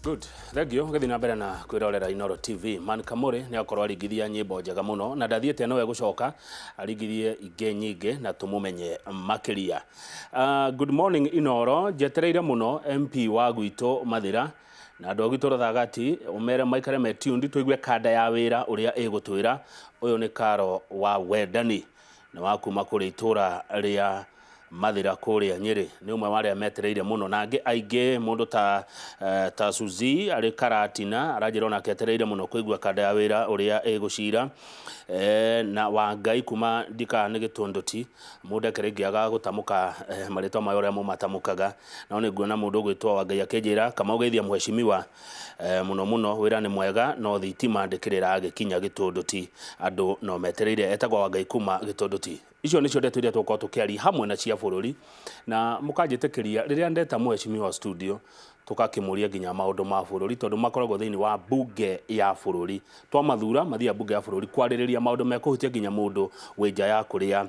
Good. Thank you. Gĩthiĩ na mbere na kwĩrorera Inoro TV. Man Kamuri nĩ akorwo aringithia nyĩmbo njega mũno na ndathiĩte nowe gũcoka aringithie ingĩ nyingĩ na tũmũmenye makĩria. Good morning Inoro, njetereire mũno MP wa gwitũ Mathira na andũ a gwitũ Rũthagati ũmere maikare me tuned tũigue kanda ya wĩra ũrĩa ĩgũtwĩra. Ũyũ nĩ Karo wa Wendani nĩ wa kuma kũrĩ itũra rĩa Mathira kũrĩa Nyĩrĩ, nĩ ũmwe wa arĩa metereire mũno, na angĩ aingĩ mũndũ ta, ta Suzy arĩ Karatina aranjĩra onake etereire mũno kũigua kanda ya wĩra ũrĩa ĩgũcira. Na Wangai kuma ndika nĩ Gĩtũndũti, mũndekere ingĩaga gũtamũka marĩtwa maya ũrĩa mũmatamũkaga, no nĩ nguona mũndũ ũgwĩtwo Wangai akĩnjĩra Kamau geithia mheshimiwa mũno mũno, wĩra nĩ mwega no thitima ndĩkĩrĩ ĩragĩkinya Gĩtũndũti, andũ no metereire. Etagwo Wangai kuma Gĩtũndũti. Icio nĩcio ndeto iria tũgũkorwo tũkĩaria hamwe na cia bũrũri, na mũkanjĩtĩkĩria rĩrĩa ndeta mheshimiwa studio tũgakĩmũria nginya maũndũ ma bũrũri tondũ makoragwo thĩinĩ wa mbunge ya bũrũri. Twamathura mathiaga mbunge ya bũrũri kwarĩrĩria maũndũ mekũhutia nginya mũndũ wĩ nja ya kũrĩa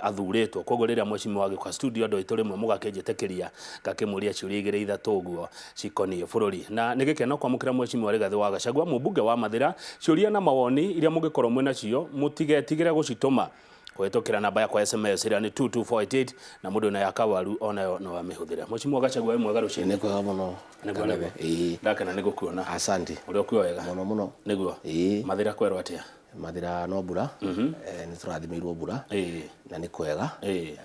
athurĩtwo. Koguo rĩrĩa mheshimiwa agĩũka studio andũ aitũ rĩmwe mũgakĩnjĩtĩkĩria ngakĩmũria ciũria igĩrĩ ithatũ ũguo cikoniĩ bũrũri. Na nĩ gĩkeno kwamũkĩra mheshimiwa Rigathĩ wa Gachagua, mũmbunge wa Mathĩra. Ciũria na mawoni iria mũngĩkorwo mwĩ nacio mũtigetigĩre gũcitũma kũhĩtũkĩra namba yakwa ya SMS ĩrĩa nĩ 22488 na mũndũ wĩna ya kawaru onayo no amĩhũthĩre. Mheshimiwa Gachagua wĩ mwega rũcinĩ? Nĩ kwega mũno. Nĩguo nĩguo. Ĩĩ. Ndakena nĩ gũkuona. Asante. Ũrĩa ũkuo wega? Mũno mũno. Nĩguo. Ĩĩ. Mathĩra kwerwo atĩa? Mathĩra no mbura. Nĩ tũrathimĩirwo mbura. Ĩĩ. Na nĩ kwega. Ĩĩ.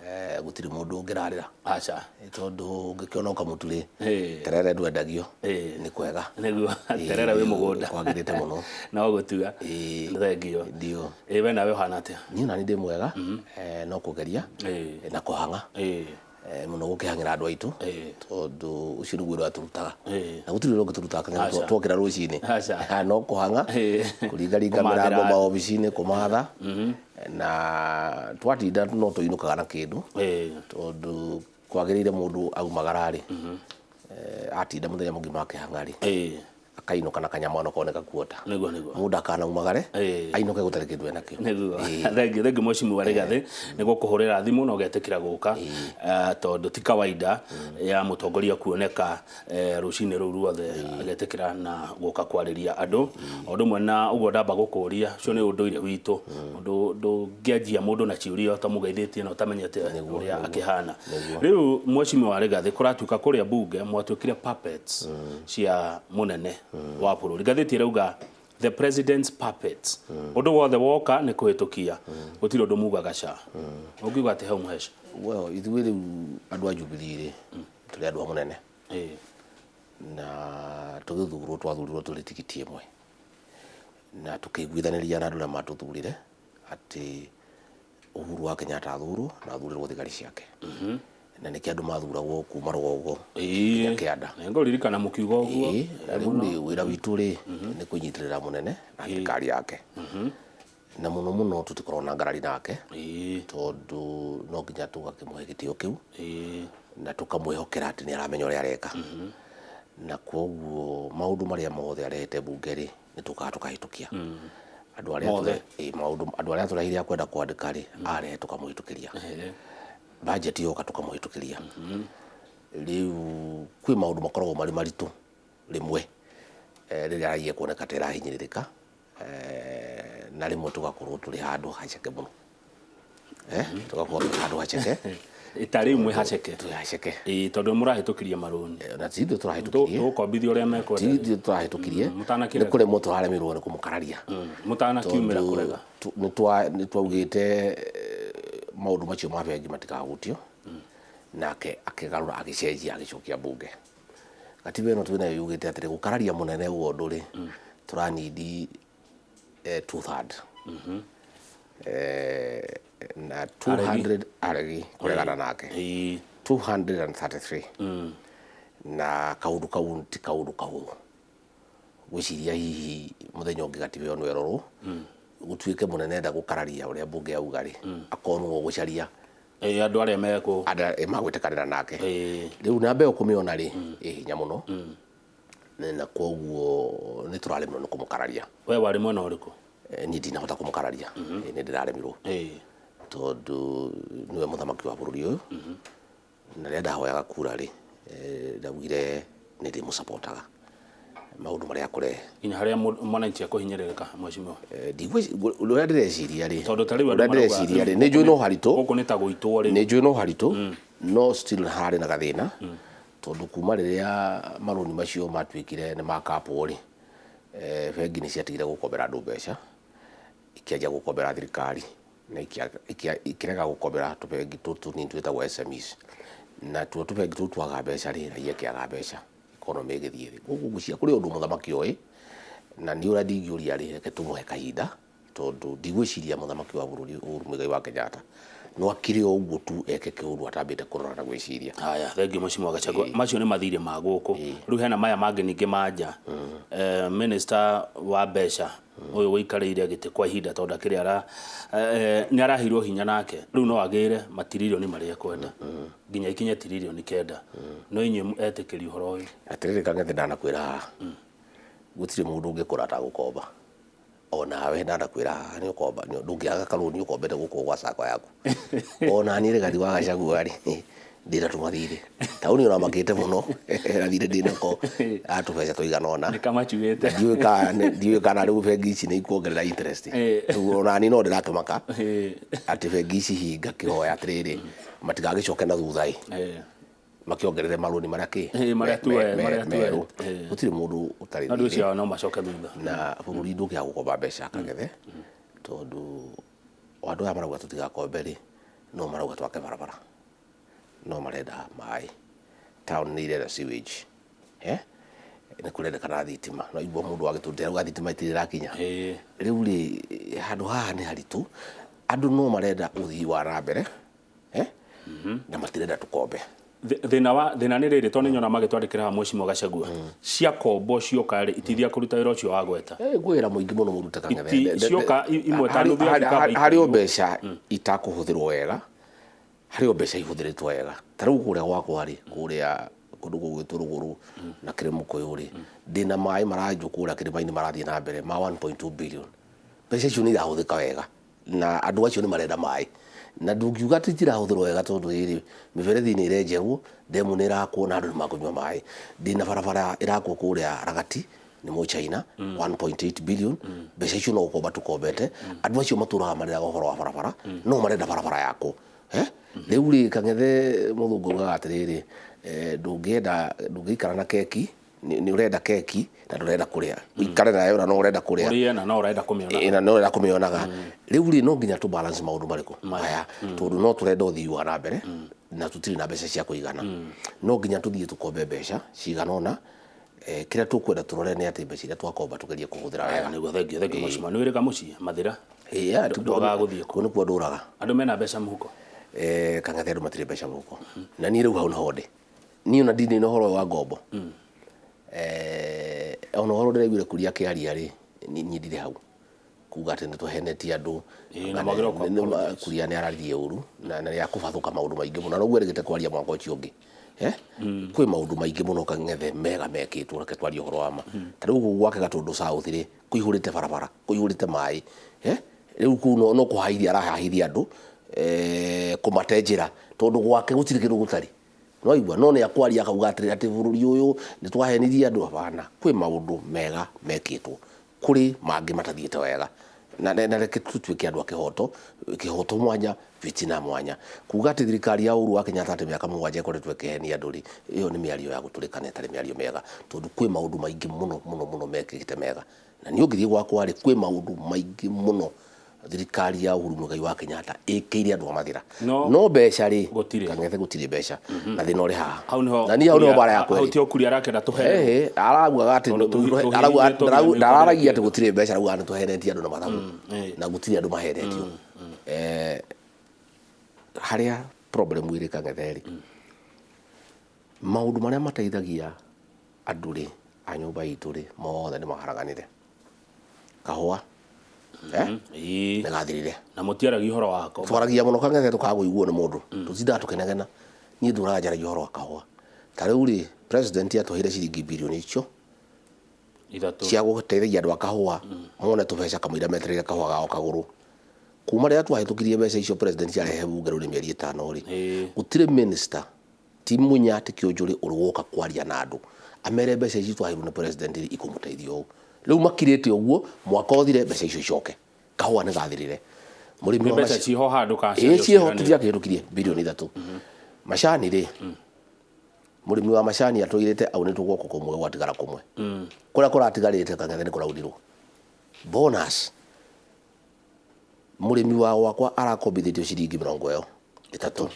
Gũtirĩ mũndũ ũngĩrarĩra. Aca. Tondũ ũngĩkĩona ũkamũtu rĩ, Ĩĩ. terere ndwendagio. Ĩĩ. Nĩ kwega. Nĩguo. Terere wĩ mũgũnda. Kwagĩrĩte mũno. No gũtua. Ĩĩ. Thengio. Ndio. Ĩĩ we nawe ũhana atĩa? Niĩ onani ndĩ mwega. No kũgeria. Ĩĩ. Na kũhang'a. Ĩĩ. Mũno gũkĩhang'ĩra andũ aitũ. Ĩĩ. Tondũ ũcio nĩguo wĩra tũrutaga. Ĩĩ. Na gũtirĩ wĩra ũngĩ tũrutaga Aca. twokĩra rũcinĩ. Aca. No kũhang'a. Ĩĩ. Kũringaringa Kũmathĩra mĩrango andũ. maobici-inĩ kũmatha. Na twatinda no tũinũkaga na kĩndũ. Ĩĩ. Tondũ kwagĩrĩire mũndũ aumagara rĩ, atinda mũthenya mũgima akĩhang'a rĩ, Ĩĩ. akainũka na kanyama onokorwo nĩ gakuota. Nĩguo nĩguo. Mũndũ akanaumagare Ĩĩ. ainũke gũtarĩ kĩndũ enakĩo. Nĩguo. Thengiũ thengiũ mheshimiwa Rigathĩ nĩ gũkũhũrĩra thimũ na ũgetĩkĩra gũka tondũ ti kawaida ya mũtongoria kuoneka rũcinĩ rũu ruothe agetĩkĩra na gũka kwarĩria andũ. O ũndũ ũmwe na ũguo ndamba gũkũria, ũcio nĩ ũndũire witũ. Ũndũ ndũngĩanjia mũndũ na ciũria ũtamũgeithĩtie na ũtamenyete ũrĩa akĩhana. Rĩu mheshimiwa Rigathĩ, kũratuĩka kũrĩa mbunge mwatuĩkire puppets cia mũnene wa bũrũri. Ngathĩti ĩrauga the president's puppets. Ũndũ wothe woka nĩ kũhĩtũkia. Gũtirĩ ũndũ mugaga ca. Ũngiuga atĩ hau mũhesha? Well, ithuĩ rĩu andũ a Jubilee rĩ, tũrĩ andũ a mũnene. Ĩĩ. Na tũgĩthurwo twathurirwo tũrĩ tigiti ĩmwe. Na tũkĩiguithanĩria na andũ arĩa matũthurire atĩ Uhuru wa Kenyatta athurwo na athurĩrwo thigari ciake. Na nĩkĩo andũ mathuragwo kuma rũgongo nginya kĩanda. Nĩngũririkana mũkiuga ũguo. Ĩĩ, na rĩu rĩ wĩra witũ rĩ nĩ kũnyitĩrĩra mũnene na thirikari yake. Na mũno mũno tũtikoragwo na ngarari nake tondũ no nginya tũgakĩmũhe gĩtĩo kĩu na tũkamwĩhokera atĩ nĩ aramenya ũrĩa areka. Na kwoguo maũndũ marĩa mothe arehete mbunge rĩ, nĩ tũkaga tũkahĩtũkia. Andũ arĩa Mothe? Ĩĩ, maũndũ andũ arĩa tũrehire a kwenda kwandĩka rĩ, arehe tũkamũhĩtũkĩria. Budget yoka tũkamũhĩtũkĩria. Rĩu kwĩ maũndũ makoragwo marĩ maritũ rĩmwe rĩrĩa raia ĩkuoneka ta ĩrahinyĩrĩrĩka na rĩmwe tũgakorwo tũrĩ handũ haceke mũno. Tũgakorwo tũrĩ handũ haceke. Ta rĩu mwĩ haceke? Twĩ haceke. Ĩĩ, tondũ mũrahĩtũkirie marũni. Na ti ithuĩ tũrahĩtũkirie. Tũgũkombithia ũrĩa mekwenda. Ti ithuĩ tũrahĩtũkirie. Mũtanakĩrega. Nĩ kũremwo tũraremirwo nĩ kũmũkararia. Mũtanakiumĩra kũrega. Nĩ twaugĩte maũndũ macio ma bengi matikahutio. Nake akĩgarũra agĩcenjia agĩcokia mbunge. Gatiba ĩno twĩnayo yugĩte atĩrĩ, gũkararia mũnene ũguo ũndũ rĩ, tũranindi two third. Na 200 aregi kũregana nake. 233. Na kaũndũ kau ti kaũndũ kahũthũ. Ngwĩciria hihi mũthenya ũngĩ gatiba ĩyo no ĩrorwo, gũtuĩke mũnene enda gũkararia ũrĩa mbunge yauga rĩ, akorwo nĩwe ũgũcaria Ĩĩ, andũ arĩa mekũ andũ arĩa magwĩtĩkanĩra nake. Ĩĩ. Rĩu namba ĩyo kũmĩona rĩ, ĩ hinya mũno. Na kwoguo nĩ tũraremirwo nĩ kũmũkararia. We warĩ mwena ũrĩkũ? Niĩ ndinahota kũmũkararia. Nĩ ndĩraremirwo. Tondũ nĩwe mũthamaki wa bũrũri ũyũ. Na rĩrĩa ndahoyaga kura rĩ, ndaugire nĩ ndĩmũcapotaga. Maũndũ marĩa akũrehe. Nginya harĩa mwananchi akũhinyĩrĩrĩka, mheshimiwa. Ũrĩa ndĩreciria rĩ, Tondũ ta rĩu andũ ũrĩa marauga ndĩreciria rĩ, rĩu nĩ njũĩ no haritũ. Gũkũ nĩ ta gũitwo rĩu. Nĩ njũĩ no haritũ, no still harĩ na gathĩna, tondũ kuma rĩrĩa marũni macio matuĩkire nĩ makapwo rĩ, bengi nĩ ciatigire gũkombera andũ mbeca, ikĩanjia gũkombera thirikari na ikĩrega gũkombera tũbengi tũtũ tũnini twĩtagwo SMEs. Na tuo tũbengi tũu twaga mbeca rĩ, raia ĩkĩaga mbeca, economy ĩgĩthiĩ thĩ. Koguo ngwĩciria kũrĩ ũndũ mũthamaki oĩ, na niĩ ũrĩa ndingĩũria rĩ, reke tũmũhe kahinda, tondũ ndigwĩciria mũthamaki wa bũrũri Uhuru Muigai wa Kenyatta no akire o ũguo tu eke kĩũndũ atambĩte kũrora na gwĩciria. Haya, thengiũ mheshimiwa Gachagua. Macio nĩ mathirĩ ma gũkũ. Rĩu hena maya mangĩ ningĩ ma nja. Minister wa mbeca ũyũ ũikarĩire gĩtĩ kwa ihinda, tondũ akĩrĩ ara nĩ araheirwo hinya nake, rĩu no agĩre matiririoni marĩa ekwenda nginya ikinye tiririoni 9. No inyuĩ etĩkĩri ũhoro ũyũ? Atĩrĩrĩ Kang'ethe, ndanakwĩra haha gũtirĩ mũndũ ũngĩkũra atagũkomba. Onawe ndanakwĩra haha nĩ ũkomba, ndũngĩaga karũni ũkombete gũkũ gwa sacco yaku. Ona niĩ Rigathi wa Gachagua rĩ, ndĩna tũmathirĩ taũni ona makĩte mũno, gathirĩ ndĩnako atũbeca tũigana ũna. Nĩ kamacuĩte. Ndiũĩ kana rĩu bengi ici nĩ ikuongerera interest. Rĩu ona niĩ no ndĩrakĩmaka atĩ bengi ici hihi ngakĩhoya atĩrĩrĩ, matigagĩcoke na thutha ĩ, makĩongerere marũni marĩa kĩ Marĩa tuoe, marĩa tuoe. Merũ. Gũtirĩ mũndũ ũtarĩ Na andũ thirĩ. Ũcio no macoke thutha. Na bũrũri ndũngĩaga gũkomba mbeca, Kang'ethe, tondũ o andũ aya marauga tũtigakombe rĩ, no marauga twake barabara, no marenda maĩ, town nĩ irenda sewage, nĩ kũrendekana thitima. No igua mũndũ wa gĩtũndĩ arauga thitima itirĩ ĩrakinya. Rĩu rĩ, handũ haha nĩ haritũ. Andũ no marenda ũthii wa na mbere, na matirenda tũkombe. Thĩna wa thĩna nĩ rĩrĩ, tondũ nĩ nyona magĩtwandĩkĩra haha, mheshimiwa Gachagua, ciakombo cioka rĩ, itithia kũruta wĩra ũcio wagweta. Ngwĩra mũingĩ mũno mũrute, Kang'ethe. Cioka imwe ta nuthu ya cikamba Harĩ o ikũmi. mbeca itakũhũthĩrwo wega, harĩ o mbeca ihũthĩrĩtwo wega. Ta rĩu kũrĩa gwakwa rĩ, kũrĩa kũndũ gũgwĩtwo Rũgũrũ na Kĩrĩmũkũyũ rĩ, ndĩna maĩ maranjwo kũrĩa kĩrĩma-inĩ marathiĩ na mbere ma 1.2 billion. Mbeca icio nĩ irahũthĩka wega na andũ acio nĩ marenda maĩ, na ndũngiuga atĩ itirahũthĩrwo wega, tondũ rĩrĩ, mĩberethi nĩ ĩrenjerwo, ndemu nĩ ĩrakwo na andũ nĩ makũnyua maĩ. Ndĩna barabara ĩrakwo kũrĩa Ragati nĩ mũchaina, 1.8 billion. Mbeca icio no gũkomba tũkombete. Andũ acio matũraga marĩraga ũhoro wa barabara, no marenda barabara yakwo. Rĩu rĩ, Kang'ethe, mũthũngũ augaga atĩrĩrĩ, ndũngĩenda ndũngĩikara na keki, nĩ ũrenda keki na ndũrenda kũrĩa, ũikare nayo na no ũrenda kũrĩa. Ũrĩe na no ũrenda kũmĩona. Ĩ, na no ũrenda kũmĩonaga. Rĩu rĩ, no nginya tũ balance maũndũ marĩkũ maya, tondũ no tũrenda ũthii wa na mbere na tũtirĩ na mbeca cia kũigana. No nginya tũthiĩ tũkombe mbeca cigana ũna. Kĩrĩa tũkwenda tũrore nĩ atĩ mbeca iria twakomba tũgerie kũhũthĩra wega. Nĩguo, thengio, thengio mheshimiwa. Nĩ wĩrĩga mũciĩ Mathĩra? Ĩ, Ndwagaga gũthiĩ kuo nĩkuo ndũraga. Andũ mena mbeca mũhuko? Kang'ethe, andũ matirĩ mbeca mũhuko, na niĩ rĩu hau nĩho ndĩ. Niĩ ona ndirĩ na ũhoro ũyũ wa ngombo. Ona ũhoro ndĩraiguire Kuria akĩaria rĩ, niĩ ndirĩ hau kuga atĩ nĩ tũhenetie andũ. Na mwagĩrĩirwo kũ apologize. Kuria nĩ araririe ũru na nĩ akũbathũka maũndũ maingĩ mũno, na noguo erĩgĩte kwaria mwaka ũcio ũngĩ. Kwĩ maũndũ maingĩ mũno, Kang'ethe, mega mekĩtwo. Reke twarie ũhoro wa ma. Ta rĩu gũkũ gwake Gatũndũ South rĩ, kũihũrĩte barabara, kũihũrĩte maĩ. Rĩu kũu no kũhahithia arahahithia andũ, kũmate njĩra, tondũ gwake gũtirĩ kĩndũ gũtarĩ. No igua no nĩ akwaria akauga atĩrĩ atĩ bũrũri ũyũ nĩ twahenirie andũ. Hapana, kwĩ maũndũ mega mekĩtwo, kũrĩ mangĩ matathiĩte wega, na reke tũtuĩke andũ a kĩhoto, kĩhoto mwanya, fitina mwanya. Kuga atĩ thirikari ya Uhuru wa Kenyatta atĩ mĩaka 7 ĩkoretwo ĩkĩhenia andũ rĩ, ĩyo nĩ mĩario ya gũtũrĩka na ĩtarĩ mĩario mĩega, tondũ kwĩ maũndũ maingĩ mũno mũno mũno mekĩkĩte mega. Na niĩ ũngĩthiĩ gwakwa rĩ, kwĩ maũndũ maingĩ mũno thirikari ya Uhuru Muigai wa Kenyatta ĩkĩire andũ a Mathĩra. No No mbeca rĩ, gũtirĩ. Kang'ethe, gũtirĩ mbeca, na thĩna ũrĩ haha. Hau nĩho Na niĩ hau nĩho mbara yakwa hau ĩrĩ. tio Kuria arakenda tũhere. Araugaga atĩ Tondũ tũhihinyĩtwo nginya ndararagia atĩ mĩaka gũtirĩ mbeca, araugaga nĩ tũhenetie andũ na mathabu, na gũtirĩ andũ mahenetio. Harĩa problem ĩrĩ, Kang'ethe, rĩ, maũndũ marĩa mateithagia andũ rĩ, a nyũmba itũ rĩ, mothe nĩ maharaganire. Kahũa nĩ gathirire. Na mũtiaragia ũhoro wako. Twaragia mũno, Kang'ethe, tũkaga kũiguo nĩ mũndũ, tũtindaga tũkĩnegena. Niĩ ndũraga njaragia ũhoro wa kahũa. Ta rĩu rĩ, president atũheire ciringi birioni icio 3 cia gũteithagia andũ a kahũa mone tũbeca kamũira metereire kahũa gao kagũrũ. Kuma rĩrĩa twahĩtũkirie mbeca icio president arehe bunge rĩu nĩ mĩeri 5 rĩ, gũtirĩ minister, ti Munya, ti Kĩũnjũrĩ, ũrĩ woka kwaria na andũ. Amere mbeca ici twaheirwo nĩ president rĩ ikũmũteithia ũũ. Rĩu makirĩte ũguo mwaka ũthire mbeca icio icoke. Kahũa nĩ gathirire. Mũrĩmi Nĩ wa mbeca ciho handũ ka ĩĩ ciĩho tũtiakĩhĩtũkirie 3 bilioni. Macani rĩ, mũrĩmi wa macani atũirĩte aunĩtwo guoko kũmwe gwatigara kũmwe. Kũrĩa kũratigarĩte, Kang'ethe, nĩ kũraunirwo. Bonus, mũrĩmi wa gwakwa arakombithĩtio ciringi 33.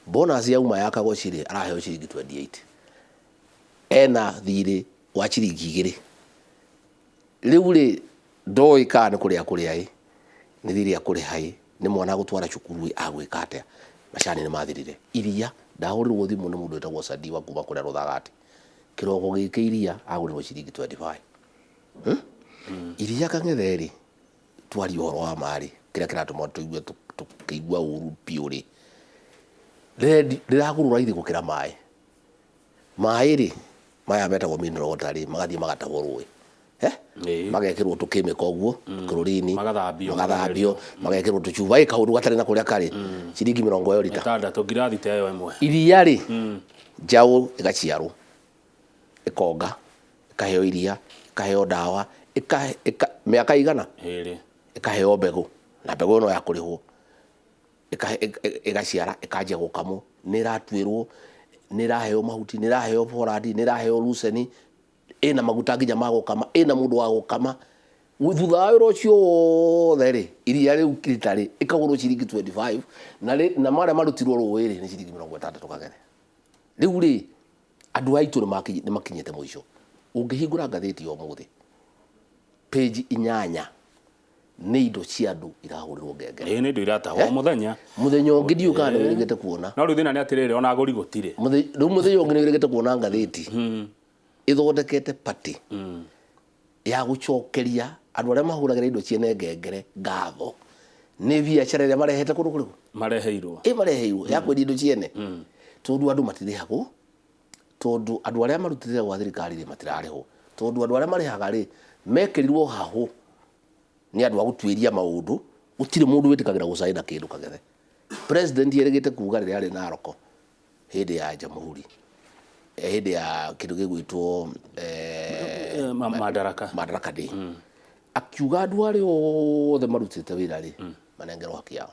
Bonus yauma ya kagoci rĩ, araheo ciringi 28, ena thirĩ wa ciringi 2. Rĩu rĩ, ndoĩ kana nĩ kũrĩa kũrĩa ĩ nĩ thirĩ akũrĩha ĩ nĩ mwana agũtwara cukuru ĩ agwĩka atĩa. Macani nĩ mathirire. Iria, ndahũrĩrwo thimũ nĩ mũndũ wĩtagwo Sadiwa kuma kũrĩa Rũthagati, kĩroko gĩkĩ iria agũrĩrwo ciringi 25. Iria, Kang'ethe, rĩ, twarie ũhoro wa ma rĩ, kĩrĩa kĩratũma tũigue tũkĩigua ũru biũ rĩ, rĩragũrwo raithi gũkĩra maĩ. Maĩ rĩ, maya metagwo mineral water rĩ, magathiĩ magatahwo rũĩ. Eh? Magekĩrwo tũkĩmĩko ũguo chlorine. Magathambio, magathambio, magekĩrwo tũcuba ĩ kaũndũ gatarĩ na kũrĩa karĩ, ciringi 20 rita. 6 ngirathi ta ĩyo ĩmwe. Iria rĩ, njaũ ĩgaciarwo, ĩkonga, ĩkaheo iria, ĩkaheo ndawa, mĩaka 100. 2. Ĩkaheo mbegũ, na mbegũ ĩno ya kũrĩhwo, ĩgaciara, ĩkanjia gũkamwo, nĩ ĩratuĩrwo, nĩ ĩraheo mahuti, nĩ ĩraheo borandi, nĩ ĩraheo luceni, ĩna maguta nginya ma gũkama, ĩna mũndũ wa gũkama. Thutha wa wĩra ũcio wothe rĩ, iria rĩu rita rĩ ĩkagũrwo ciringi 25, na marĩa marutirwo rũĩ rĩ, nĩ ciringi 60, Kagere. Rĩu rĩ, andũ aitũ nĩ makinyĩte mũico. Ũngĩhingũra ngathĩti ya ũmũthĩ, page 8 nĩ indo cia andũ irahũrĩrwo ngengere. Ĩĩ, nĩ indo iratahwo o mũthenya. Mũthenya ũngĩ ndiũĩ kana nĩ wĩrĩgĩte kuona. No rĩu thĩna nĩ atĩrĩrĩ, ona agũri gũtirĩ. Rĩu mũthenya ũngĩ nĩ wĩrĩgĩte kuona ngathĩti ĩthondekete party ya gũcokeria andũ arĩa mahũragĩra indo ciene ngengere ngatho nĩ biacara ĩrĩa marehete kũndũ kũrĩkũ. Mareheirwo. Ĩ mareheirwo ya kwendia indo ciene, tondũ andũ matirĩhagwo, tondũ andũ arĩa marutĩte gwa thirikari rĩ matirarĩhwo, tondũ andũ arĩa marĩhaga rĩ mekĩrirwo hahũ nĩ andũ a gũtuĩria maũndũ. Gũtirĩ mũndũ wĩtĩkagĩra gũcaina kĩndũ, Kagethe. President erĩgĩte kuga rĩrĩa arĩ Naroko hĩndĩ ya jamhuri, hĩndĩ ya kĩndũ gĩgwĩtwo Madaraka. Madaraka Day, akiuga andũ arĩa othe marutĩte wĩra rĩ manengerwo haki yao.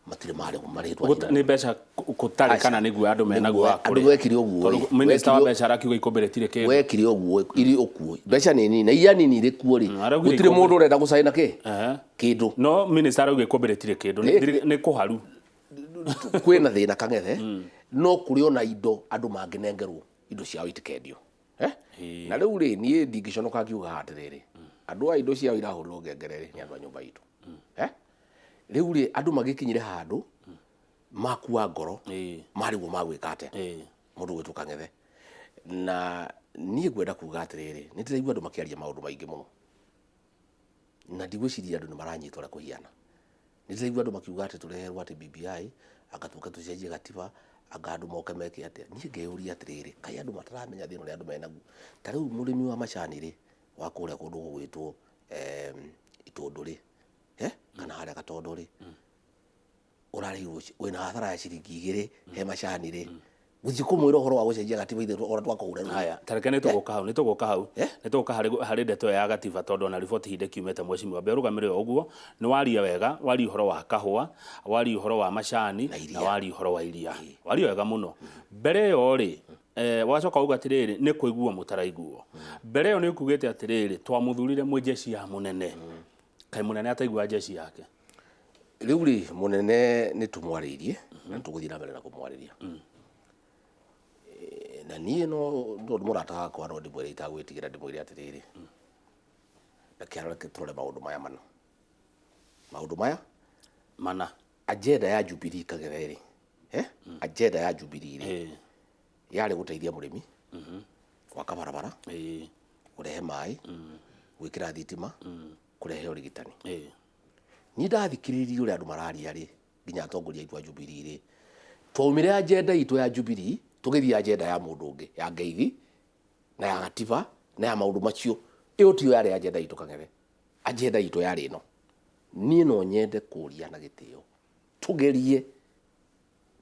Matirĩ marĩhwo marĩtwa. Nĩ mbeca gũtarĩ kana nĩguo andũ menaguo wa Andũ kũrĩha? wekire ũguo Tondũ ĩ, minister wa mbeca arakiuga ikũmbĩ rĩtirĩ kĩndũ. Wekire ũguo irĩ ũkuo mbeca nĩ nini, na iria nini irĩ kuo rĩ, Araugire gũtirĩ ikũmbĩ. Mũndũ ũrenda gũcaina kĩ kĩndũ. No minister arauga ikũmbĩ rĩtirĩ kĩndũ, nĩ kũharu. Kwĩna thĩna, Kang'ethe, no kũrĩ ona indo andũ mangĩnengerwo indo ciao itikendio. Eh? Na rĩu rĩ, niĩ ndingĩconoka ngiuga atĩrĩrĩ, andũ a indo ciao irahũrĩrwo ngengere rĩ, nĩ andũ a nyũmba itũ. Eh? Rĩu rĩ, andũ magĩkinyire handũ makua ngoro, marigwo magwĩka atĩa. Mũndũ gwĩtwo Kang'ethe, na niĩ ngwenda kuga atĩrĩrĩ, nĩ ndĩraigua andũ makĩaria maũndũ maingĩ mũno, na ndigwĩciria andũ nĩ maranyita ũrĩa kũhiana. Nĩ ndĩraigua andũ makiuga atĩ tũreherwo atĩ BBI, anga tũke tũcenjie gatiba, anga andũ moke meke atĩa. Niĩ ngeyũria atĩrĩrĩ, kaĩ andũ mataramenya thĩna ũrĩa andũ menaguo? Ta rĩu mũrĩmi wa macani rĩ, wa kũrĩa kũndũ gũgwĩtwo Itũndũ rĩ, kana harĩa Gatondo rĩ, ũrarĩhirwo wĩna hathara ya ciringi 2 he macani rĩ, gũthiĩ kũmwĩra ũhoro wa gũcenjia gatiba ithe ũrĩa twakũhũra rũĩ. Haya, tareke nĩ tũgũka hau, nĩ tũgũka hau. Eh? Nĩ tũgũka harĩ ndeto ĩyo ya gatiba, tondũ ona riboti hinde kiumĩte. Mheshimiwa, mbe ũrũgamĩre o ũguo. Nĩ waria wega, waria ũhoro wa kahũa, waria ũhoro wa macani, Na iria. Na waria ũhoro wa iria, waria wega mũno. Mbere ĩyo rĩ, wacoka uga atĩrĩrĩ, nĩ kũiguo mũtaraiguo. Mbere ĩyo nĩ ũkugĩte atĩrĩrĩ, twamũthurire mwĩ jeshi ya mũnene. Kaĩ mũnene ataigua jeshi yake? Rĩu rĩ, mũnene nĩ tũmwarĩirie na nĩ tũgũthiĩ na mbere na kũmwarĩria. Na niĩ no tondũ mũrata wakwa, no ndĩmwĩre itagwĩtigĩra, ndĩmwĩre atĩrĩrĩ, reke areke tũrore maũndũ maya mana, maũndũ maya mana. Agenda ya Jubilee, Kagere rĩ, agenda ya Jubilee rĩ, yarĩ gũteithia mũrĩmi, gwaka barabara, kũrehe maĩ, gwĩkĩra thitima, kũrehe ũrigitani. Niĩ ndathikĩrĩirie ũrĩa andũ mararia rĩ, nginya atongoria aitũ a Jubilee rĩ, twaumire agenda itũ ya Jubilee, tũgĩthiĩ agenda ya mũndũ ũngĩ, ya ngeithi na ya gatiba na ya maũndũ macio. Ĩyo tiyo yarĩ agenda itũ, Kang'ethe. Agenda itũ yarĩ ĩno. Niĩ no nyende kũria na gĩtĩo, tũgerie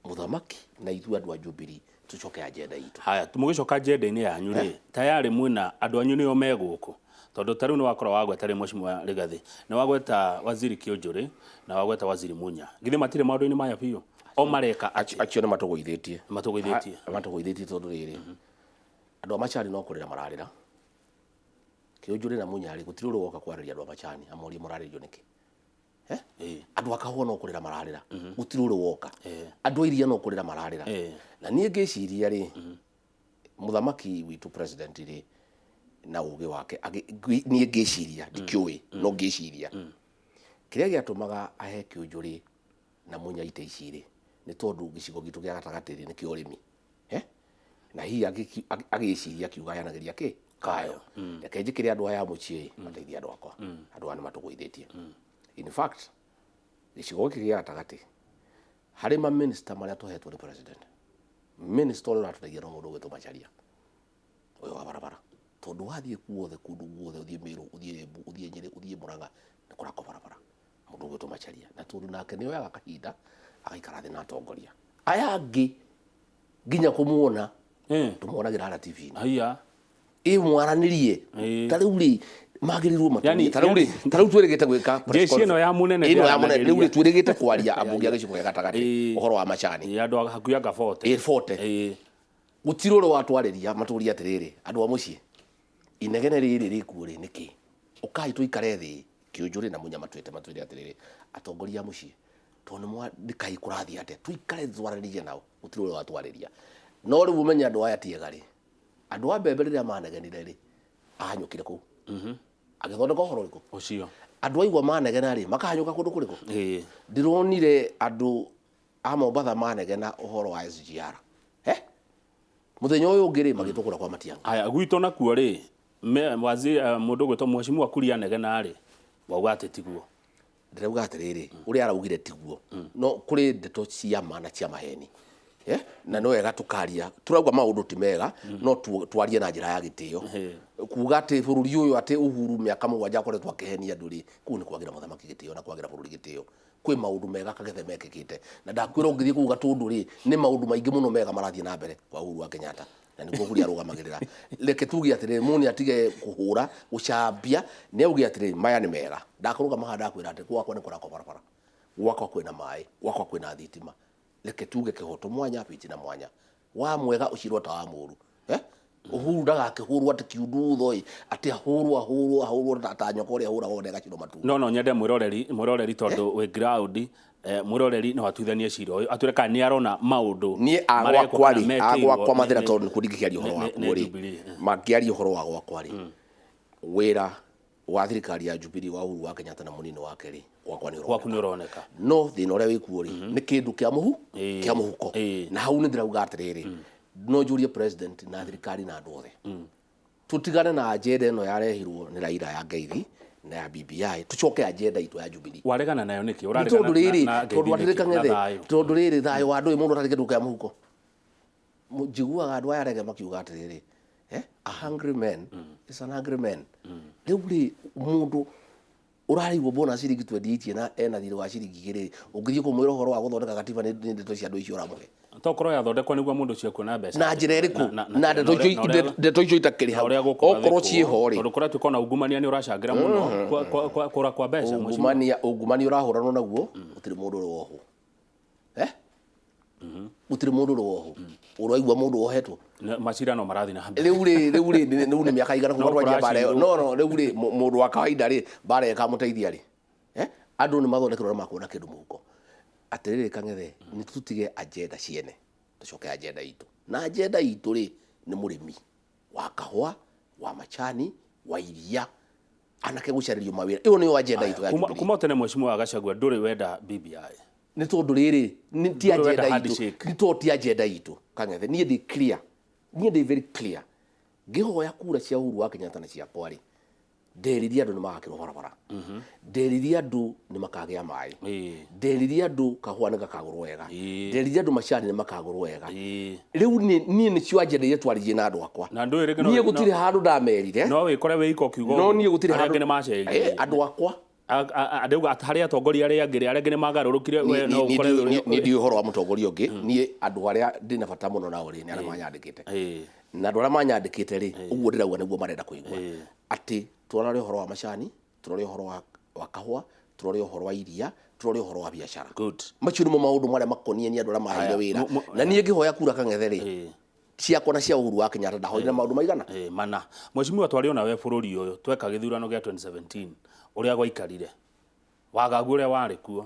mũthamaki na ithuĩ andũ a Jubilee. Tucoke agenda itũ. Haya, mũgĩcoka agenda-inĩ yanyu rĩ, tayarĩ mwĩna andũ anyu nĩo me gũkũ, tondũ ta rĩu nĩ wakorwo wagweta rĩ, Mheshimiwa Rigathi, nĩ wagweta Waziri Kĩũnjũrĩ na wagweta Waziri Munya, githĩ matirĩ maũndũ-inĩ maya biũ o mareka atĩa? Acio nĩ matũgũithĩtie. Matũgũithĩtie. Matũgũithĩtie tondũ rĩrĩ, andũ a macani no kũrĩra mararĩra. Kĩũnjũrĩ na Munya rĩ, gũtirĩ ũrĩ woka kwarĩria andũ a macani amorie mũrarĩrio nĩkĩ. Andũ a kahũa no kũrĩra mararĩra, gũtirĩ ũrĩ woka. Andũ a iria no kũrĩra mararĩra. Na niĩ ngĩciria rĩ, mũthamaki witũ president rĩ, na ũgĩ wake, niĩ ngĩciria, ndikĩũĩ, no ngĩciria kĩrĩa gĩatũmaga ahe Kĩũnjũrĩ na Munya itĩ ici rĩ, nĩ tondũ gĩcigo gitũ gĩa gatagatĩ rĩ, nĩ kĩa ũrĩmi. Na hihi agĩciria akiuga ayanagĩria kĩ kayo, reke njĩkĩre andũ aya a mũciĩ mateithie andũ akwa. Andũ aya nĩ matũgũithĩtie. In fact, gĩcigo gĩkĩ gĩa gatagatĩ, harĩ ma minister marĩa tũhetwo nĩ president, minister ũrĩa ũratũteithia no mũndũ ũgwĩtwo Macharia ũyũ wa barabara, tondũ wathiĩ kuothe, kũndũ guothe, ũthiĩ Meru, ũthiĩ Embu, ũthiĩ Nyĩrĩ, ũthiĩ Murang'a, nĩ kũrakwo barabara. Mũndũ ũgwĩtwo Macharia, na tondũ nake nĩ oyaga kahinda agaikara thĩ na atongoria aya angĩ, nginya kũmuona tũmuonagĩra harĩa TV-inĩ. Haiya. Ĩ mwaranĩrie. Ta rĩu rĩ, magĩrĩirwo matũrie. Ta rĩu rĩ, ta rĩu twĩrĩgĩte gwĩka press Jeshi ĩno ya mũnene ĩno ya mũnene, rĩu rĩ, twĩrĩgĩte kwaria ambunge a gĩcigo gĩa gatagatĩ ũhoro wa macani. Andũ a hakuhĩ anga 40. Ĩ 40. Gũtirĩ ũrĩ watwarĩria matũrie atĩrĩrĩ, andũ a mũciĩ, inegene rĩrĩ rĩkuo rĩ nĩkĩ? Ũkai tũikare thĩ, Kĩũnjũrĩ na Munya matwĩte matwĩre atĩrĩrĩ, atongoria a mũciĩ, tondũ nĩ nĩkai kũrathiĩ atĩa, tũikare twaranĩrie nao, gũtirĩ ũrĩ watwarĩria. No rĩu ũmenye andũ aya ti ega rĩ, andũ a mbembe rĩrĩa manegenire rĩ, ahanyũkire kũu. Agĩthondeka ũhoro ũrĩkũ? Ũcio. Andũ aigua manegena rĩ, makahanyũka kũndũ kũrĩkũ? Ndĩronire andũ a Mombatha manegena ũhoro wa SGR. Mũthenya ũyũ ũngĩ rĩ, magĩtwo kũrĩa kwa Matiang'i. Aya, gwitũ nakuo rĩ, waziri, mũndũ ũgwĩtwo Mheshimiwa Kuria anegena rĩ, wauga atĩ tiguo. Ndĩrauga atĩrĩrĩ, ũrĩa araugire tiguo. No kũrĩ ndeto cia ma na cia maheni. Na no wega tũkaria, tũrauga maũndũ ti mega, no twarie na njĩra ya gĩtĩo. Kuga atĩ bũrũri ũyũ atĩ Uhuru mĩaka 7 akoretwo akĩhenia andũ rĩ, kũu nĩ kwagĩra mũthamaki gĩtĩo na kwagĩra bũrũri gĩtĩo. Kwĩ maũndũ mega Kang'ethe mekĩkĩte. Na ndakwĩra ũngĩthiĩ kũu Gatũndũ rĩ, nĩ maũndũ maingĩ mũno mega marathiĩ na mbere kwa Uhuru wa Kenyatta. Na nĩkuo kũrĩa arũgamagĩrĩra. Reke tuge atĩrĩrĩ, mũndũ nĩ atige kũhũra, gũcambia, nĩ auge atĩrĩrĩ, maya nĩ mega. Ndakũrũgama haha ndakwĩra atĩ gwakwa nĩ kũrakwo barabara, gwakwa kwĩna maĩ, gwakwa kwĩna thitima. Reke tuge kĩhoto mwanya, bitina mwanya. Wa mwega ũcirwo ta wa mũru. Uhuru ndagakĩhũrwo atĩ kiundutho ĩ, atĩ ahũrwo, ahũrwo, ahũrwo ta nyoka ũrĩa ahũragwo na ĩgacinwo matumbĩ. No nyende mwĩroreri tondũ wĩ ground, mwĩroreri no atuithanie cira ũyũ, atwĩre kana nĩ arona maũndũ Niĩ marekwo agwakwa kana rĩ, mekĩirwo agwakwa mathĩna tondũ nĩkuo ndingĩkĩaria ũhoro wakuo nĩ rĩ. Jubilee. Mangĩaria ũhoro wa gwakwa rĩ, wĩra wa thirikari ya Jubilee wa Uhuru wa Kenyatta na mũnini wake rĩ, gwakwa nĩ ũroneka. Gwaku nĩ ũroneka. No thĩna ũrĩa wĩkuo rĩ, nĩ kĩndũ kĩa mũhu, kĩa mũhuko. Na hau nĩ ndĩrauga atĩrĩrĩ, no njũrie president na thirikari na andũ othe. Tũtigane na agenda ĩno yarehirwo nĩ Raila ya ngeithi na ya BBI, tũcoke agenda itũ ya Jubilee. Waregana nayo nĩkĩ? Nĩ Ũraregana tondũ rĩrĩ, na ngeithi tondũ atĩrĩ nĩkĩ? Na Kang'ethe, thayũ. tondũ rĩrĩ thayũ wa andũ ĩ, mũndũ atarĩ kĩndũ kĩa mũhuko. Njiguaga andũ aya arege makiuga atĩrĩrĩ, a hungry man is an angry man. Rĩu rĩ, mũndũ ũrarĩhwo bonus ciringi 28 na ena thirĩ wa ciringi igĩrĩ, ũngĩthiĩ kũmwĩra ũhoro wa gũthondeka gatiba nĩ ndeto cia andũ icio ũramũhe. Tokorwo yathondekwo nĩguo mũndũ ũcio ekuona mbeca. Na njĩra ĩrĩkũ? Na ndeto icio itakĩrĩ hau. Na ũrĩa gũkũgathĩkwo, Okorwo ciĩho rĩ. Tondũ kũratuĩka ona ungumania nĩ ũracangĩra mũno kũra kwa mbeca, mheshimiwa. Ungumania ũrahũranwo naguo, gũtirĩ mũndũ ũrĩ wohwo. Gũtirĩ mũndũ ũrĩ wohwo. Ũraigua mũndũ wohetwo? Macira no marathiĩ na mbere. Rĩu rĩ, rĩu rĩ, rĩu nĩ mĩaka igana kuma No twanjia mbara ĩyo. kũracirwo. No, no, rĩu rĩ, mũndũ wa kawaida rĩ, mbara ĩyo ĩkamũteithia rĩ. Andũ nĩ mathondekerwo na makuona kĩndũ mũhuko. Atĩrĩrĩ Kang'ethe, nĩ tũtige agenda ciene, tũcoke agenda itũ. Na agenda itũ rĩ, nĩ mũrĩmi wa kahũa, wa macani, wa iria, anake gũcarĩrio mawĩra. Ĩyo nĩyo agenda itũ ya Jubilee. Kuma tene mheshimiwa Gachagua ndũrĩ wenda BBI. Nĩ tondũ rĩrĩ, nĩ ti Ndũrĩ wenda agenda itũ. handshake. Nĩ tondũ ti agenda itũ. Kang'ethe, niĩ ndĩ clear. Niĩ ndĩ very clear. Ngĩhoya kura cia Uhuru wa Kenyatta na ciakwa rĩ, nderirie andũ nĩ magakĩrwo barabara. Nderirie andũ nĩ makagĩa maĩ. Nderirie andũ kahũa nĩ gakagũrwo wega. Nderirie andũ macani nĩ makagũrwo wega. Rĩu niĩ nĩcio agenda iria twaririe na andũ akwa. Na ndũĩ rĩngĩ no Niĩ gũtirĩ handũ ndamerire. No wĩkore wĩ iko kiugo No niĩ gũtirĩ arĩa handũ angĩ nĩ macenjirie. Andũ akwa. Ndauga harĩ atongoria arĩa angĩ rĩ, arĩa angĩ nĩ magarũrũkire, we no ũkore Niĩ ndiũĩ ũhoro wa mũtongoria ũngĩ. Niĩ andũ arĩa ndĩna bata mũno nao rĩ, nĩ arĩa manyandĩkĩte. Na andũ arĩa manyandĩkĩte rĩ, ũguo ndĩrauga nĩguo marenda kũigua, atĩ tũrore ũhoro wa macani, tũrore ũhoro wa kahũa, tũrore ũhoro wa iria, tũrore ũhoro wa biacara. Macio nĩmo maũndũ marĩa makoniĩ nĩ andũ arĩa maheire Haya, wĩra. Na niĩ ngĩhoya kura Kang'ethe rĩ, ciakwa na cia Uhuru wa Kenyatta, ndahoire maũndũ maigana? Mana mheshimiwa, twarĩ onawe bũrũri ũyũ tweka gĩthurano gĩa 2017, ũrĩa gwaikarire, wagagu ũrĩa warĩ kuo,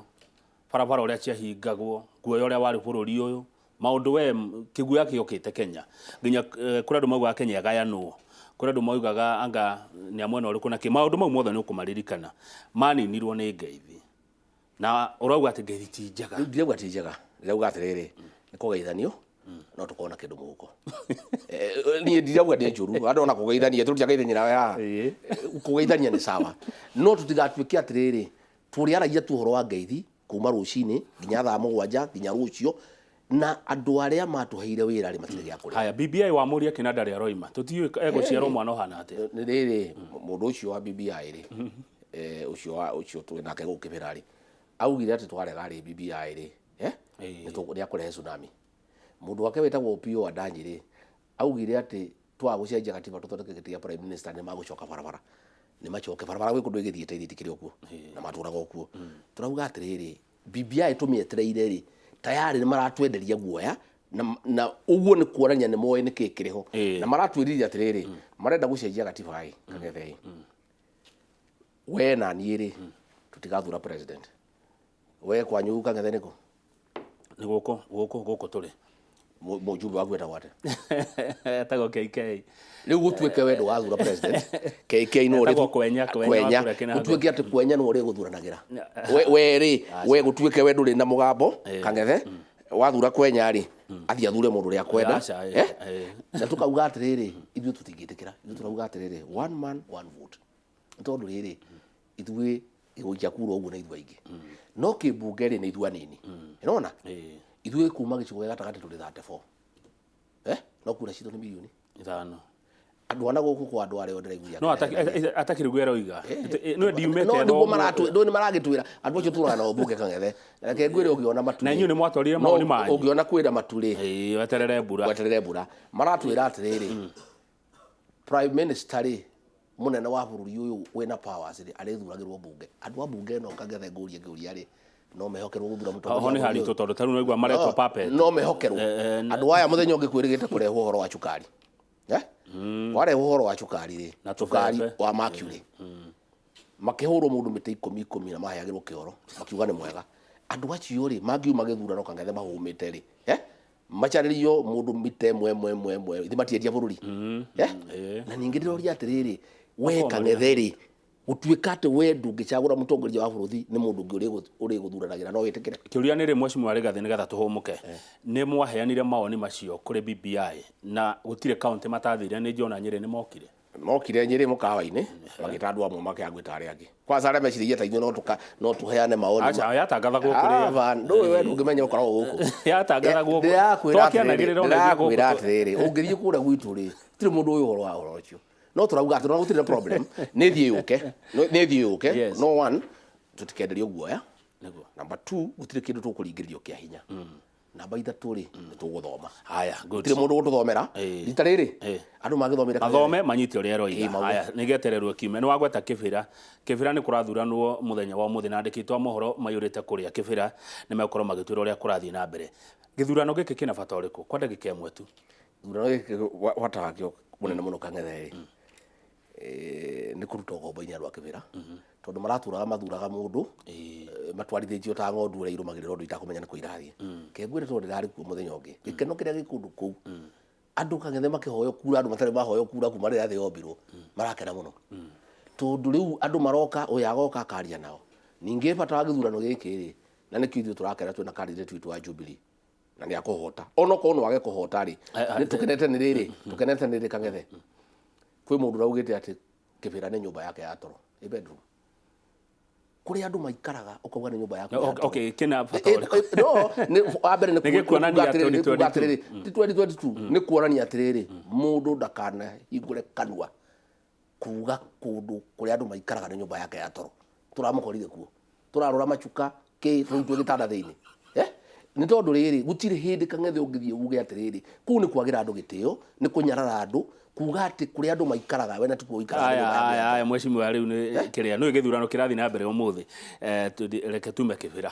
barabara ũrĩa ciahingagwo, guoya ũrĩa warĩ bũrũri ũyũ, maũndũ we kĩguoya gĩokĩte Kenya nginya kũrĩ andũ maugaga Kenya ĩgayanwo, kũrĩ andũ maugaga anga nĩ a mwena ũrĩkũ na kĩ. Maũndũ mau mothe nĩ ũkũmaririkana, maninirwo nĩ ngeithi, na ũrauga atĩ ngeithi ti njega. Rĩu ndirauga ti njega, ndĩrauga atĩrĩrĩ, nĩ kũgeithanio no tũkorwo na kĩndũ mũhuko. Niĩ ndirauga nĩ njũru, andũ ona kũgeithania tũtiageithania nawe haha. Kũgeithania nĩ sawa, no tũtigatuĩke atĩrĩrĩ, tũrĩaragia tu ũhoro wa ngeithi kuma rũcinĩ nginya thaa 7 nginya rũciũ, na andũ arĩa matũheire wĩra rĩ, matirĩ gĩa kũrĩa. Haya, BBI wamũria kĩna ndarĩ aroima, tũtiũĩ egũciarwo mwana ũhana atĩa. Nĩ rĩrĩ, mũndũ ũcio wa BBI rĩ, ũcio wa ũcio twĩ nake gũkũ Kĩbĩra rĩ, augire atĩ twarega rĩ BBI rĩ, nĩ akũrehe tsunami. Mũndũ wake wĩtagwo Opiyo Wandanyi rĩ, augire atĩ twaga gũcenjia gatiba tũthondeke gĩtĩ gĩa prime minister, nĩ magũcoka barabara, nĩ macoke barabara gwĩ kũndũ ĩgĩthiĩte ithiĩ tikĩrĩ o kuo na matũraga o kuo. Tũrauga atĩrĩrĩ, BBI tũmĩetereire rĩ, tayarĩ nĩ maratwenderia guoya, na ũguo nĩ kuonania nĩ moĩ nĩkĩ kĩrĩ ho. Na maratwĩrire atĩrĩrĩ, marenda gũcenjia gatiba ĩ, Kang'ethe ĩ, we na niĩ rĩ, tũtigathura president. We kwanyu Kang'ethe nĩkũ? Nĩ gũkũ tũrĩ. Mũjumbe waku etagwo atĩa? Etagwo KK. Rĩu gũtuĩke we ndũgathura president, KK no Etagwo Kwenya, Kwenya wa kũrĩa Kĩnango. Gũtuĩke atĩ Kwenya nĩwe ũrĩgũthuranagĩra. We rĩ, we gũtuĩke we ndũrĩ na mũgambo, Kang'ethe, wathura Kwenya rĩ, athiĩ athure mũndũ ũrĩa akwenda. Aca, Na tũkauga atĩrĩrĩ, ithuĩ tũtingĩtĩkĩra, ithuĩ tũrauga atĩrĩrĩ, one man one vote. Nĩ tondũ rĩrĩ, ithuĩ gũikia kura ũguo nĩ ithuĩ aingĩ, no kĩmbunge rĩ, nĩ ithuĩ anini. Nĩwona ithuĩ kuma gĩcigo gĩa gatagatĩ tũrĩ 34, no kura citũ nĩ mirioni 5. Andũ ana gũkũ kwa andũ arĩa ndĩraiguithia No atakĩrĩ guo aroiga nĩ ndiumĩte. No nĩguo maratwĩ nĩ maragĩtwĩra andũ acio tũraga nao mbunge. Kang'ethe, reke ngwĩre, ũngĩona matu Na inyuĩ nĩ mwatwarire mawoni manyu. Ũngĩona kwĩra matu rĩ, Weterere mbura. Weterere mbura. Maratwĩra atĩrĩrĩ, prime minister rĩ, mũnene wa bũrũri ũyũ wĩna powers rĩ, arĩthuragĩrwo mbunge. Andũ a mbunge ĩno, Kang'ethe, ngũrie ngĩũria rĩ, no mehokerwo gũthura mũtongoria Ho wa nĩ bũrũri haritũ ũyũ? tondũ tarĩu naigua maretwo puppet. No mehokerwo andũ aya? Mũthenya ũngĩ kwĩrĩgĩte kũrehwo ũhoro wa cukari, Kwarehwo ũhoro wa cukari rĩ, Na cukari tũbebe. wa mercury, makĩhũrwo mũndũ mĩtĩ ikũmi ikũmi na maheagĩrwo kĩoro makiuga nĩ mwega. Andũ acio rĩ, mangiuma gĩthurano, Kang'ethe, mahũmĩte rĩ, macarĩrio mũndũ mĩte ĩmwe ĩmwe ĩmwe ĩmwe, ithe matiendia bũrũri? Na ningĩ ndĩroria atĩrĩrĩ, we Kang'ethe rĩ, gũtuĩka atĩ we ndũngĩcagũra mũtongoria wa bũrũri nĩ mũndũ ũngĩ ũrĩgũthuranagĩra, no wĩtĩkĩre? Kĩũria nĩ rĩ, mheshimiwa Rigathĩ, nĩgetha tũhũmũke, nĩ mwaheanire mawoni macio kũrĩ BBI na gũtirĩ kaunti matathire? Nĩ njona Nyĩrĩ nĩ mokire. Mokire Nyĩrĩ mũkawa-inĩ, magĩta andũ amwe, makĩaga gwĩta arĩa angĩ. Kwanza arĩa meciragia ta ithuĩ no tũheane mawoni. Aca, yatangathagwo kũrĩa. Ava, ndũĩ we ndũngĩmenya ũkoragwo gũkũ. Yatangathagwo. Ndĩrakwĩra atĩrĩrĩ, Twakĩanagĩrĩra ona ithuĩ gũkũ. Ndĩrakwĩra atĩrĩrĩ, ũngĩthiĩ kũrĩa gwitũ rĩ, gũtirĩ mũndũ ũĩ ũhoro wa ũhoro ũcio. No tũrauga atĩ no gũtirĩ na problem, nĩ thiĩ yũke, nĩ thiĩ yũke. No one, tũtikenderio guoya. Number two, gũtirĩ kĩndũ tũkũringĩrĩrio kĩa hinya. Namba ithatũ rĩ, nĩ tũgũthoma. Haya, good. Gũtirĩ mũndũ gũtũthomera. Rita rĩrĩ andũ magĩthomire. Mathome manyite ũrĩa aroiga. Maũndũ. Haya, nĩgetererwo kiumia. Nĩ wagweta Kĩbĩra. Kĩbĩra nĩ kũrathuranwo mũthenya wa ũmũthĩ, na andĩkĩtwo a mohoro maiyũrĩte kũrĩa Kĩbĩra nĩ megũkorwo magĩtwĩra ũrĩa kũrathiĩ na mbere. Gĩthurano gĩkĩ kĩna bata ũrĩkũ kwa ndagĩka 1 tu? Gĩthurano gĩkĩ bata wakĩo mũnene mũno, Kang'ethe rĩ, nĩ kũruta ũkombo-inĩ andũ a Kĩbĩra, tondũ maratũraga mathuraga mũndũ matwarithĩtio ta ng'ondu ũrĩa irũmagĩrĩra ũndũ itakũmenya nĩ kũ irathiĩ. Kengwĩre, tondũ ndĩrarĩ kuo mũthenya ũngĩ, gĩkeno kĩrĩa gĩ kũndũ kũu, andũ, Kang'ethe, makĩhoywo kura, andũ matarĩ mahoywo kura kuma rĩrĩa thĩ yombirwo, marakena mũno tondũ rĩu andũ maroka, ũyũ agoka akaria nao. Ningĩ bata wa gĩthurano gĩkĩ rĩ, na nĩkĩo ithuĩ tũrakena, twĩna candidate witũ wa Jubilee na nĩ akũhota, onokorwo no age kũhota rĩ, nĩ tũkenete nĩ rĩrĩ, tũkenete nĩ rĩrĩ, Kang'ethe, kwĩ mũndũ ũraugĩte atĩ Kĩbĩra nĩ nyũmba yake ya toro, ĩ bedroom kũrĩa andũ maikaraga, ũkauga nĩ nyũmba yaku ya toro. Okay, kĩna bata ũrĩkũ? No nĩ wa mbere nĩ Nĩ gĩkuonania kuga atĩrĩrĩ, nĩ kuga 2022. atĩrĩrĩ, ti 2022, nĩ kuonania atĩrĩrĩ, mũndũ ndakanahingũre kanua kuga kũndũ kũrĩa andũ maikaraga nĩ nyũmba yake ya toro. Tũramũkorire kuo tũrarũra macuka kĩ rĩu twĩ gĩtanda thĩinĩ. Eh? Nĩ tondũ rĩrĩ, gũtirĩ hĩndĩ Kang'ethe ũngĩthiĩ uge atĩrĩrĩ, kũu nĩ kwagĩra andũ gĩtĩo, nĩ kũnyarara andũ, kuga atĩ kũrĩa andũ maikaraga we na tikuo ũikaraga. Aya aya aya, mheshimiwa, rĩu nĩ kĩrĩa nĩ gĩthurano kĩrathiĩ na mbere ũmũthĩ. Reke tume kĩbĩra,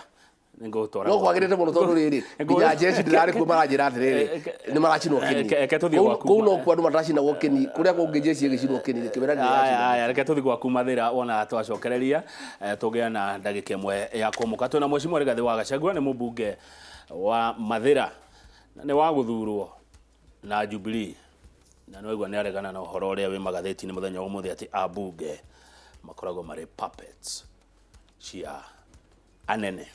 nĩngũgũtwara. No kwagĩrĩte mũno tondũ rĩrĩ, nginya jeshi ndĩrarĩ kuo maranjĩra atĩrĩrĩ, nĩ maracinwo kĩni. Reke tũthiĩ gwaku. Kũu no kuo andũ mataracinagwo kĩni, kũrĩa kũngĩ jeshi ĩgĩcinwo kĩni, kĩbĩra nĩ ĩracinwo. Aya, reke tũthiĩ gwaku Mathĩra, wona twacokereria tũgĩa na ndagĩka ĩmwe ya kũmũka. Twĩna mheshimiwa Rigathĩ wa Gachagua, nĩ mũmbunge wa Mathĩra na nĩ wa gũthurwo na Jubilee, na nĩ waigua nĩ aregana na ũhoro ũrĩa wĩ magathĩti-inĩ mũthenya wa ũmũthĩ atĩ ambunge makoragwo marĩ puppets cia anene.